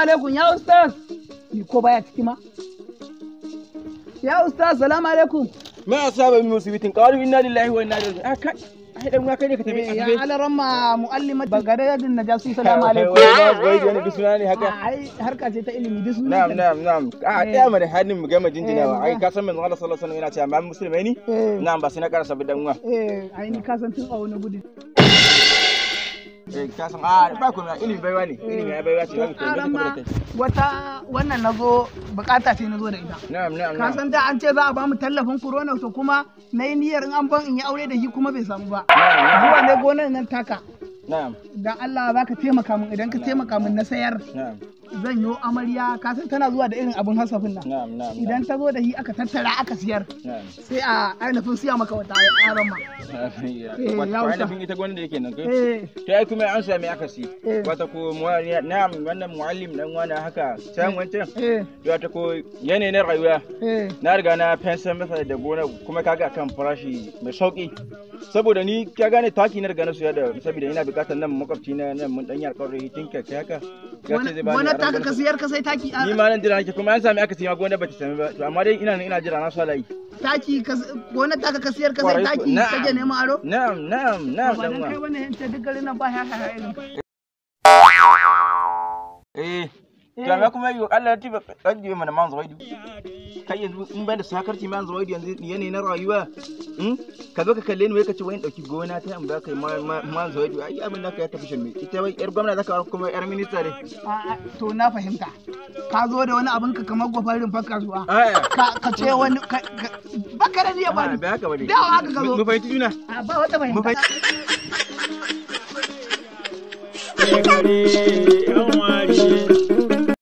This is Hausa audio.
alaikum ya ustaz. Ni ko baya ciki ma. Ya ustaz, salamu alaikum. Ma asaba min musibatin qalu inna lillahi wa inna ilaihi raji'un. Ai dan kai ne ka tafi. Ya alaramma muallimat bagadadin najasu, salamu alaikum. Wai wani duk ne haka. Ai harka ce ta ilimi duk suna. Na'am na'am na'am. A tsaya mana hannun mu gama jinjinawa. Ai ka san manzon Allah sallallahu alaihi wasallam yana cewa ma musulmai ne? Na'am, ba sai na karasa bi dan uwa. Eh, ai ni ka san tun a wani gudu. Eh, ka san a ba kuma ilimi baiwa ne. Ilimi ya baiwa ce ba mu koyi. Wata wannan nazo bukata ce nazo da ita. Na'am na'am. Ka san da an ce za a ba mu tallafin corona, to kuma nayi niyyar in an ban in yi aure da shi kuma bai samu ba. Zuwa ne gonar nan taka. Na'am. Dan Allah za ka taimaka min, idan ka taimaka min na sayar. Na'am. Zan yi amarya, ka san tana zuwa da irin abun hasafin nan. Na'am na'am. Idan ta zo da shi aka tattara aka siyar. Na'am. Sai a ainihin siya maka wata aron ma. Wato ainihin ita gwamnati yake nan kai. To ai kuma an sami akasi. Wata ko na'am wannan muallim dan wani haka can wancan. Wata ko yanayi na rayuwa. Na riga na fensa masa da gona kuma kaga akan farashi mai sauki. Saboda ni ka gane taki na riga na siya da saboda ina bukatar nan makwabci na nan mun dan yi alƙawari tun kai haka. Gonar taka ka siyar ka sai taki. Ni ma nan jira nake kuma an sami akasi ma gonar bata sami ba. To amma dai ina nan ina jira na sa layi. Taki ka gonar taka ka siyar ka sai taki kake neman aro? Na'am na'am na'am dan uwa. Ba kai bane in ce duk garin nan ba ya haya irin. Eh. To amma kuma yo Allah ya tiba dan jibe mana man zawaidu. Kai yanzu in ban da sakarci man zawaidu yanzu yanayi na rayuwa. Ka zo ka kalle ni wai ka ce wai in dauki gona ta in ba kai man zawaidu, ai abin naka ya tafi shirme. Ita wai yar gwamna zaka kuma yar minista ne. A'a, to na fahimta. Ka zo da wani abin ka kamar gwafar rumfar kasuwa. Ka ce wani baka da niyya ba ni. Ba haka bane. Dawa haka ka zo. Mu fahimci juna. Ba wata fahimta. Mu fahimci.